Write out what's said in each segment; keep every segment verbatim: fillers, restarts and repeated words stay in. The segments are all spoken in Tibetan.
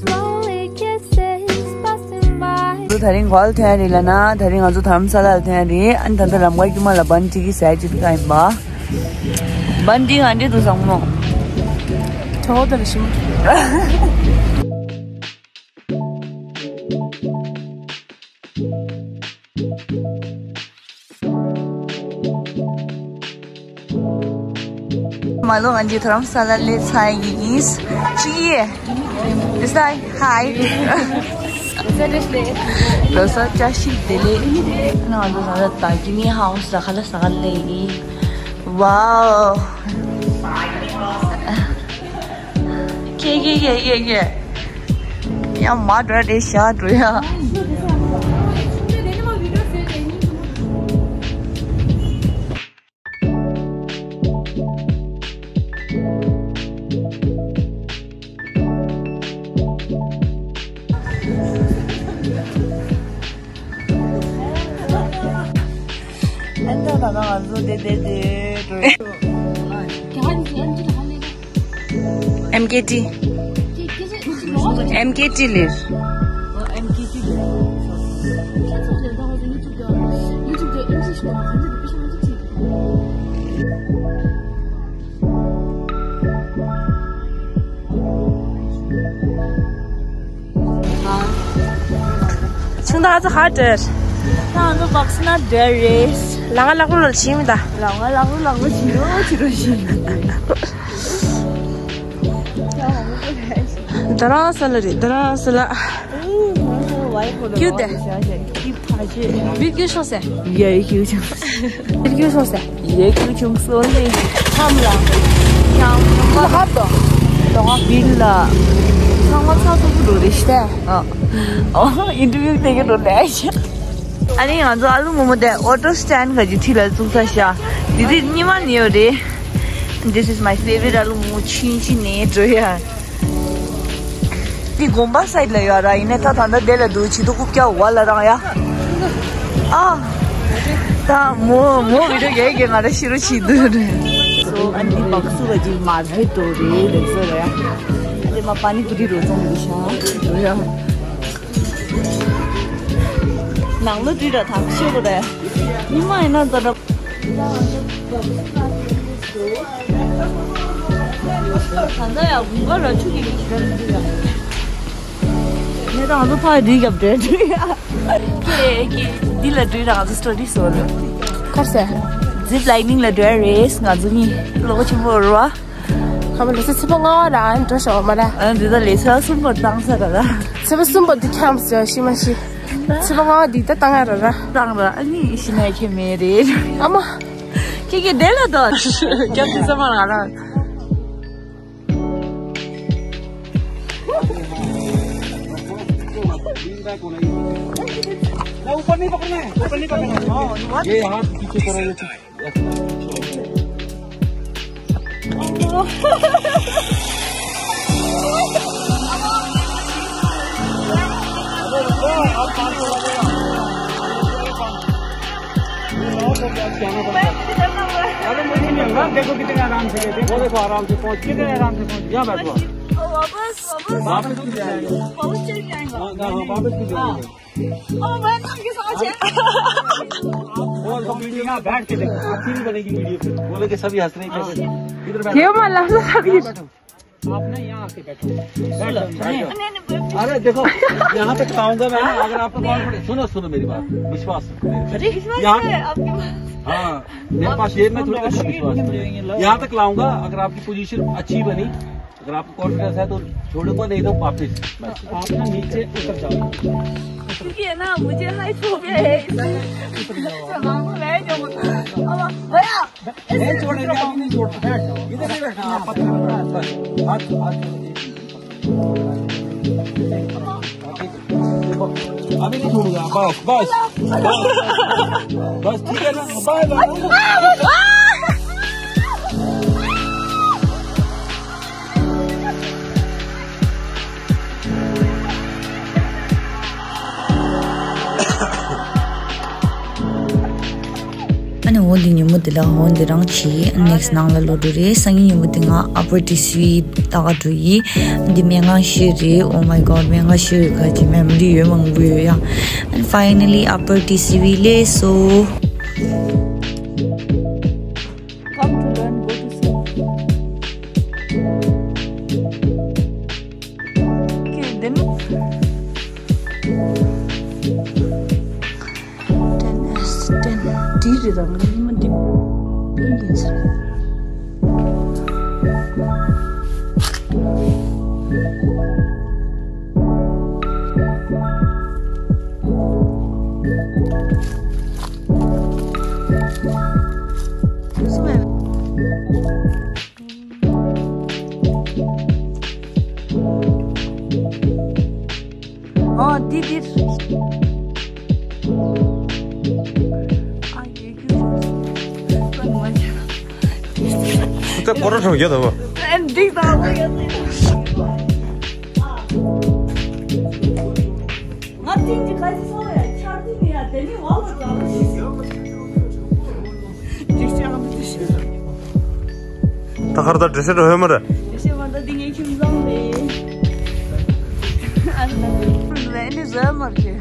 Slowly kisses passing by. ད་རིང་ག་པར་ཐོན་རེད་ལབ་ན། ད་རིང་ང་ཚོ་དྷ་རམ་ས་ལར་ཐོན་རེད། ཨ་ནི་ད་ལྟ་ལམ་ཁ་དཀྱུས་མ་ལ་བན་ཊི་གི་ཟས་ཅིག་ཁ་ཡིན་པ། བན་ཊི་ག་འདྲ་འདུག་བཟང་མོ། གྲོགས་དང་ཞིམ། མ་ལོ་ང་ཚོ་དྷ་རམ་ས་ལ་སླེབས་ཚར་ཡིན། ཅི་ཡེ། This side. Hi. ལོ་གསར་བཀྲ་ཤིས་བདེ་ལེགས། ང་ཚོ་ད་ལྟ་གི་མི་ཧའོ་སི་ཟ་ཁ་ལ་ཟ་ཁ་ལ་ཡིན། Wow. ཁྱེད་ཁྱེད་ཁྱེད་ཁྱེད་ཁྱེད། ཡང་མ་འགྲོ་རེད་ཤག་འགྲོ་ཡ། ཨན་ད་ད་ང་ཚོ་དེ་དེ་དེ་འགྲོ་ཡ། ཨེམ་ཀེ་ཊི། ཨེམ་ཀེ་ཊི་ལེར། ཆུང་དག་ཚོ་ཧ་སྤྲད། ད་ང་ཚོ་སྦག་སི་ན་སྡོད་རེད། ལ་ང་ལག་རུ་ལ་ཕྱིན་མི་ད། ལ་ང་ལག་རུ་ལག་རུ་ཕྱིན་རོ་ཕྱིན་རོ་ཕྱིན། ད་རང་ས་ལ་རེད། ད་རང་ས་ལ། ཀྱུ་དེ། བི་ཀྱུ་ཤོག་སེ། ཡ་ཡ་ཀྱུ་ཆུང་། བི་ཀྱུ་ཤོག་སེ། ཡ་ཀྱུ་ཆུང་སོ་ནི། ཁམ་ལ། ཁམ་ལ་ཧ་ཏོ། ལོ་ང་བིན་ལ། ཚང་མ་ཚང་སོ་སོ་རེད་ཤི་ཏེ། ཨ། ཨོ་ཨིན་ཊར་བིའུ་དེ་ག་འགྲོ་ལེ་ཤི། ཨ་ནི་ང་ཚོ་ཨ་ལུ་མོ་མོ་དེ་ཨོ་ཊོ་སི་ཊེན་ག་ཅིག་འཁྲིས་ལ་བཙུགས་ས་ཤ། འདི་དེ་གཉིས་མ་ནི་ཡོད་རེད། This is my favorite. ཨ་ལུ་མོ་མོ་ཆིན་ཆིན་ནས་འགྲོ་ཡ། འདི་དགོན་པ་སའིཌ་ལ་ཡོད་ར། ཡིན་ནའི་ད་ད་ལྟ་དེ་ལ་འདུག་ཆི་ཏུ་རྐུབ་བཀྱག་བ་ལ་རང་ཡ། ཨ། ད་མོ་མོ་བི་ཌི་ཡོ་གས་གས་ང་ར་ཤི་རུ་ཆི་འདུག་རེད། སོ་ཨ་འདི་སྦག་སི་བ་ཅིག་མར་ཧེ་ཏོ་རེད་ལེགས་སོ་རེད། དེ་མ་པ་ནི་པུ་རི་རོ་ཙོང་འདུག་ཤ་འདུག་ཡ། ནང་ལོ་དུས་ར་ཐག་ཤོ་གོ་རེད། ཉི་མ་ཡིན་ན་ད་ར། ད་ལྟ་ཡང་དགུན་ཁ་ར་ཆུ་གི་མི་ཞིག་ར་མི་འདུག་ཡ། ངས་ད་ང་ཚོ་ཕར་འདི་རྒྱབ་འདྲེ་འདུག་ཡ། ཀེ་ཀེ་འདི་ལ་འགྲོ་ར་ང་ཚོ་སི་ཊོ་རི་བཟོ་ར། གར་སེ། ཛིབ་ལའི་ནིང་ལ་འགྲོ་ཡ་རེད་ང་ཚོ་གཉིས། ལོ་ཆེན་པོ་རུ་བ། ཁ་བ་ལོ་སེ་ཚེ་པོ་ང་ར་འགྲོ་ཤོག་མ་ར། ཨ་འདི་ད་ལས་ས་གསུམ་པོ་བཏང་ས་ར་ར། ཚེ་པོ་གསུམ་པོ་འདི་ཁྱམས་སེ་ཤི་མ་ཤི། ཚེ་པོ་ང་འདི་ད་བཏང་ཡ་ར་ར། བཏང་ར་ཨ་ནི་ཤི་ན་ཁྱེད་མེད་རེད། ཨ་མ། ཁྱེད་ཀྱིས་བདེ་ལ་དོ། རྒྱབ་ཀྱི་ས་མ་ང་རང་། ऊपर नहीं पकड़ना है, ऊपर नहीं पकड़ना है। ये हाथ पीछे करो, ये पीछे। अरे मुझे नहीं होगा, देखो कितने आराम से, देखो, देखो आराम से पहुंच, कितने आराम से पहुंच। यहाँ बैठो। वापस, वापस। वापस भी जाएंगे। वापस चल जाएंगे। हाँ, हाँ, वापस भी जाएंगे। ओ, मैं तो उनके साथ है। बोल, तुम वीडियो ना बैठ के देखो, अच्छी नहीं बनेगी वीडियो फिर। बोले कि सभी हंस रहे हैं, कैसे? इधर बैठो। क्यों माला से सभी? बैठो। आप ना यहाँ आके बैठो। बैठो, बैठो। नहीं, नहीं, बैठो। अरे देखो, यहाँ तक लाऊंगा मैं ना, अगर आपको कॉन्फिडेंस, सुनो, सुनो मेरी बात, विश्वास रखो मेरे पे। अरे, विश्वास यहाँ है आपके पास। हाँ, मेरे पास ये, मैं थोड़ी विश्वास करूँ। यहाँ तक लाऊंगा, अगर आपकी पोजीशन अच्छी बनी, अगर आपको कॉन्फिडेंस है तो छोड़ूंगा, नहीं तो वापस। आप ना नीचे उतर जाओ। क्योंकि है ना, मुझे ना एक फोबिया है इससे। उतर जाओ। चलाऊंगा मैं जो, अब भैया, नहीं छोड़ेंगे, अभी नहीं छोड़ते। बैठ जाओ। इधर नहीं बैठना, आप पत्थर पर बैठो। बस, हाथ, हाथ। अभी नहीं छोड़ूंगा, बस, बस, बस, बस, ठीक है ना, bye, bye. འོ་འདི་ཉིན་མོ་དེ་ལ་འོ་འདི་རང་བྱས། ནེག་སི་ནང་ལ་ལོག་འགྲོ་རེད། སང་ཉིན་ཉིན་མོ་དེ་ང་ཨ་པར་ཊི་སི་ཝི་ལྟ་ག་འགྲོ་ཡིན། འདི་སྨན་ཁང་ཤོད་རེད། Oh my god, སྨན་ཁང་ཤོད་རེད། ཁ་ཅིག་མེ་མོ་རི་ཡོད་མང་པོ་ཡོད་ཡ། And finally ཨ་པར་ཊི་སི་ཝི་སླེབས་སོང་། Come to learn, go to school. Okay, then. ten S ten. དེ་རེད། རང་ཉི་མ་འདི་ཡིན་ཟེར། ཨོ། འདི་འདིར། ཨ། ཡོད་རྒྱུ་རེད། ད་སྐོར་ར་ཁྲོམ་ཡོད་དམ། ཨ། འགྲིག་ད་ལོ་ཡོད་དེ། ང་ཏིང་གི་ཁ་ཅིག་སོང་ཡ། ཆར་ཏིང་ཡ། དེ་ནི་བ་ལོ་ཙམ་ཞིག་འགྲིག་ཅག་མི་འདུག་ཞེས། ད་ཁར་ད་འདྲེ་སེ་འགྲོ་ཧེ་མ་རེད། འདྲེ་སེ་མ་ད་འདི་ངའི་ཁྱིམ་ཚང་རེད། ཨ་ནི་ད་འདི་ཟ་མར་གྱི།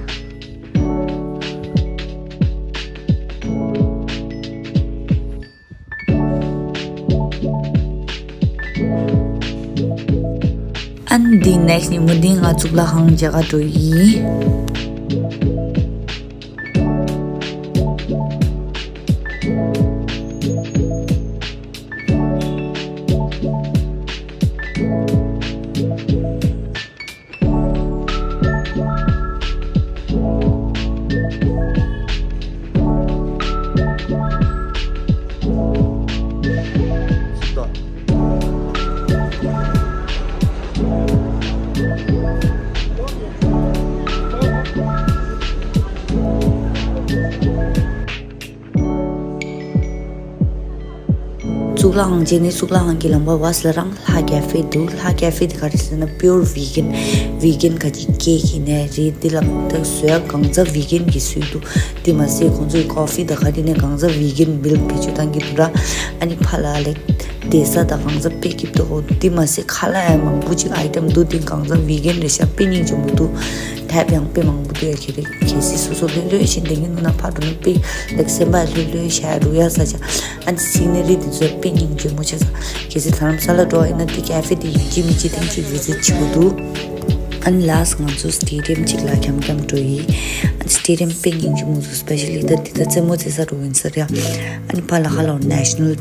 ཨ་ནི་འདི་ནེག་སི་ཉིན་མོ་འདི་ང་གཙུག་ལག་ཁང་མཇལ་ག་འགྲོ་ཡིན། གཙུག་ལག་ཁང་བྱས་ནས་གཙུག་ལག་ཁང་གི་ལམ་ཁ་བ་ས་རང་ལྷ་ཀེ་ཧྥེ་འདུག་ལྷ་ཀེ་ཧྥེ་དེ་ག་རེ་ཟེར་ན་པིའུར་བི་གན། བི་གན་ག་ཅིག་ཀེག་ཡིན་ནའི་རེད། འདི་ལ་ད་བཟོ་ཡ་གང་ཚ་བི་གན་གྱི་བཟོས་འདུག་དེ་མ་ཟད་ཁོང་ཚོའི་ཀོ་ཧྥི་དང་ག་རེ་ནས་གང་ཚ་བི་གན་མིལ་ཀ་བེད་སྤྱོད་བཏང་གི་འདུག་ར། ཨ་ནི་ཕ་ལ་ལེགས་བསྡད་ས་དང་གང་ཚ་དཔེ་སྐྱིད་པོ་འདུག་དེ་མ་ཟད་ཁ་ལག་ཡང་མང་པོ་ཅིག་ཨའི་ཊེམ་འདུག་དེ་གང་ཚ་བི་གན་རེད་ཤག་དཔེ་སྙིང་རྗེ་མོ་འདུག་ཐེབས་ཡང་དཔེ་མང་པོ་འདུག་ཡ། ཁྱེད་རེ་གལ་སྲིད་སོ་སོ་ལྷོད་ལྷོད་བཞིན་དེ་གི་ནང་ན་ཕར་འགྲོ་ན་དཔེ་ལེགས་སེམས་པ་ལྷོད་ལྷོད་བྱས་འགྲོ་ཡ་ས་ཆ། ཨ་ནི་སི་ནེ་རི་དེ་ཚོ་དཔེ་སྙིང་རྗེ་མོ་ཆགས་ས། གལ་སྲིད་དྷ་རམ་ས་ལ་འགྲོ་བ་ཡིན་ན་དེ་ཀེ་ཧྥེ་དེ་ཡིན་གཅིག་མིན་གཅིག་ཐེངས་གཅིག་བི་ཛིཊ་བྱེད་དགོས་འདུག་ཨ་ནི་ལཱསི་ང་ཚོ་སི་ཊེ་ཌི་ཡམ་གཅིག་ལ་འཁྱམ་འཁྱམ་འགྲོ་ཡིན། ཨ་ནི་སི་ཊེ་ཌི་ཡམ་དཔེ་སྙིང་རྗེ་མོ་འདུག་སི་པེ་ཤལ་ལི་ད་འདི་ད་རྩེད་མོ་རྩེ་ས་འགྲོ་ཡིན་ས་རེད། ཨ་ནི་ཕ་ལ་ཁ་ལོ་ནེ་ཤ་ནལ་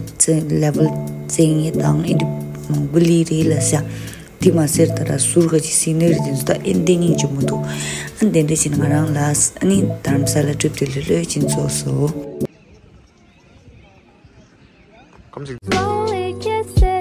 ལེ་ཝལ་རྩེད་མཁན་དང་ཨེ་འདི་མང་པོ་ལི་རེད་ལ་ས། དེ་མ་ཟད་ད་ར་ཟུར་ག་ཅིག་སི་ནེ་རི་དེ་ཚོ་ད་ཨེ་འདི་སྙིང་རྗེ་མོ་འདུག་ཨ་ནི་དེ་འདྲ་བྱས་ན་ང་རང་ལཱསི་ཨ་ནི་དྷ་རམ་ས་ལ་ཊི་རིབ་དེ་ལྷོད་ལྷོད་ཕྱིན་རྫོགས་སོ། ཁམས་ཅིག